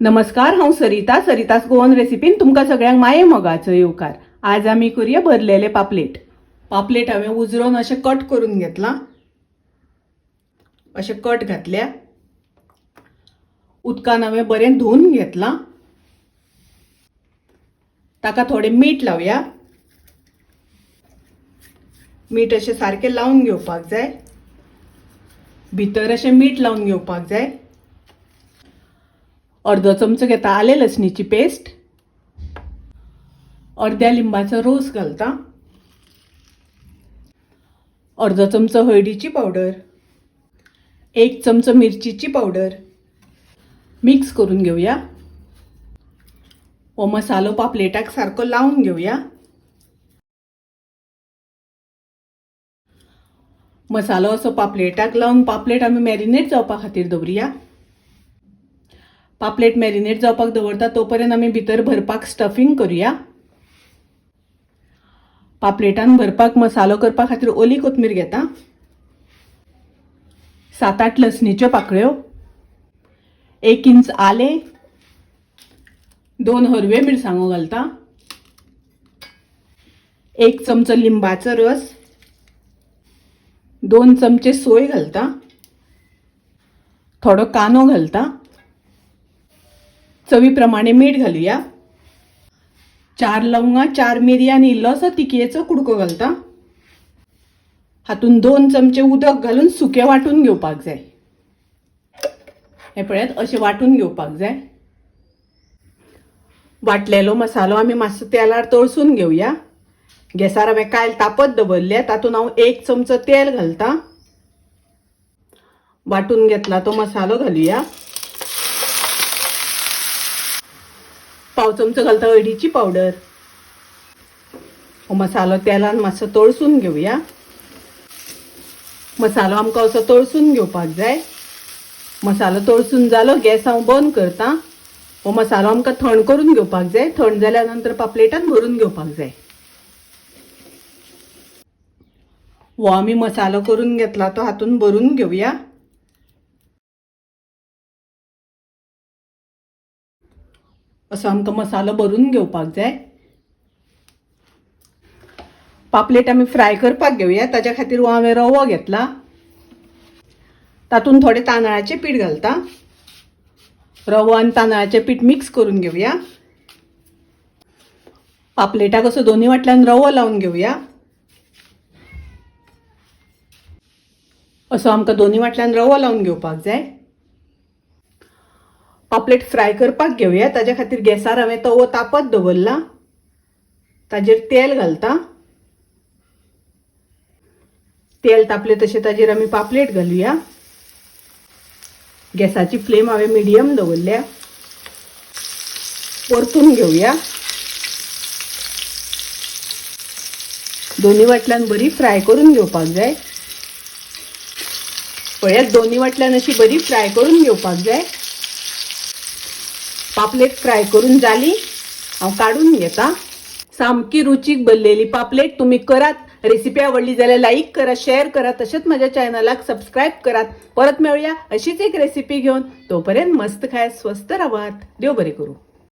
नमस्कार, हांव सरिता. सरितास गोवन रेसिपीन तुमकां सगळ्यांक माये मोगाचो येवकार. आज आमी करुया भरलेले पापलेट. पापलेट हांवें उजरोवन अशें कट करून घेतलां, अशें कट घातल्या. उदकान हांवें बरें धुवन घेतलां. ताका थोडें मीठ लावया. मीठ अशें सारकें लावन घेवपाक जाय. भितर अशें मीठ लावन घेवपाक जाय. अर्दो चमचो घेता आलें लसणीची पेस्ट, अर्द्या लिंबाचो रोस घालता, अर्दो चमचो हळदीची पावडर, एक चमचो मिरचीची पावडर. मिक्स करून घेवया. हो मसालो पापलेटाक सारको लावन घेवया. मसालो असो पापलेटाक लावन पापलेट आमी मॅरिनेट जावपा खातीर दवरुया. पापलेट मॅरिनेट जावपाक दवरता तोपर्यंत आमी भितर भरपाक स्टफिंग करुया. पापलेटान भरपाक मसालो करपा खातीर ओली कोथमीर घेता, 7-8 लसणीच्यो पाकळ्यो, 1 इंच आलें, 2 हरव्यो मिरसांगो घालता, 1 चमचो लिंबाचो रस, 2 चमचे सोय घालता, थोडो कांदो घालता, चवी प्रमाणे मीठ घालूया, 4 लवंगां, 4 मिरयां आनी इल्लोसो तिखयेचो कुडको घालता. हातून 2 चमचे उदक घालून सुकें वांटून घेवपाक जाय. हें पळयात, अशें वांटून घेवपाक जाय. वांटलेलो मसालो आमी मातसो तेलार तळसून घेवया. गॅसार हांवें कायल तापत दवरल्या, तातूंत हांव 1 चमचो तेल घालता. वांटून घेतला तो मसालो घालूया. 1/4 चमचो घालता हळदीची पावडर. हो मसालो तेलान मातसो तळसून घेवया. मसालो आमकां असो तळसून घेवपाक जाय. मसालो तळसून जालो, गॅस हांव बंद करता. हो मसालो आमकां थंड करून घेवपाक जाय. थंड जाल्या नंतर पापलेटान भरून घेवपाक जाय. हो आमी मसालो करून घेतला तो हातून भरून घेवया. असो आमकां मसालो भरून घेवपाक जाय. पापलेट आमी फ्राय करपाक घेवया. ताच्या खातीर हो हांवें रवो घेतला, तातूंत थोडें तांदळाचें पीठ घालता. रवो आनी तांदळाचें पीठ मिक्स करून घेवया. पापलेटाक असो दोनूय वाटल्यान रवो लावन घेवया. असो आमकां दोनूय वाटल्यान रवो लावन घेवपाक जाय. पापलेट फ्राय करपाक घेवया. ताच्या खातीर गॅसार हांवें तवो तापत दवरला, ताजेर तेल घालता. तेल तापलें तशें ताजेर आमी पापलेट घालुया. गॅसाची फ्लेम हांवें मिडियम दवरल्या. परतून घेवया. दोनूय वाटल्यान बरी फ्राय करून घेवपाक जाय. पळयात, दोनूय वाटल्यान अशी बरी फ्राय करून घेवपाक जाय. पापलेट फ्राय करून जाली, हांव काडून घेता. सामकी रुचीक भरलेली पापलेट तुमी करात. रेसिपी आवडली जाल्यार लाईक करा, शेअर करा, तशेंच माझ्या चॅनलाक सबस्क्राईब करात. परत मेळूया अशीच एक रेसिपी घेवन. तोपर्यंत मस्त खायात, स्वस्थ रावात. देव बरें करूं.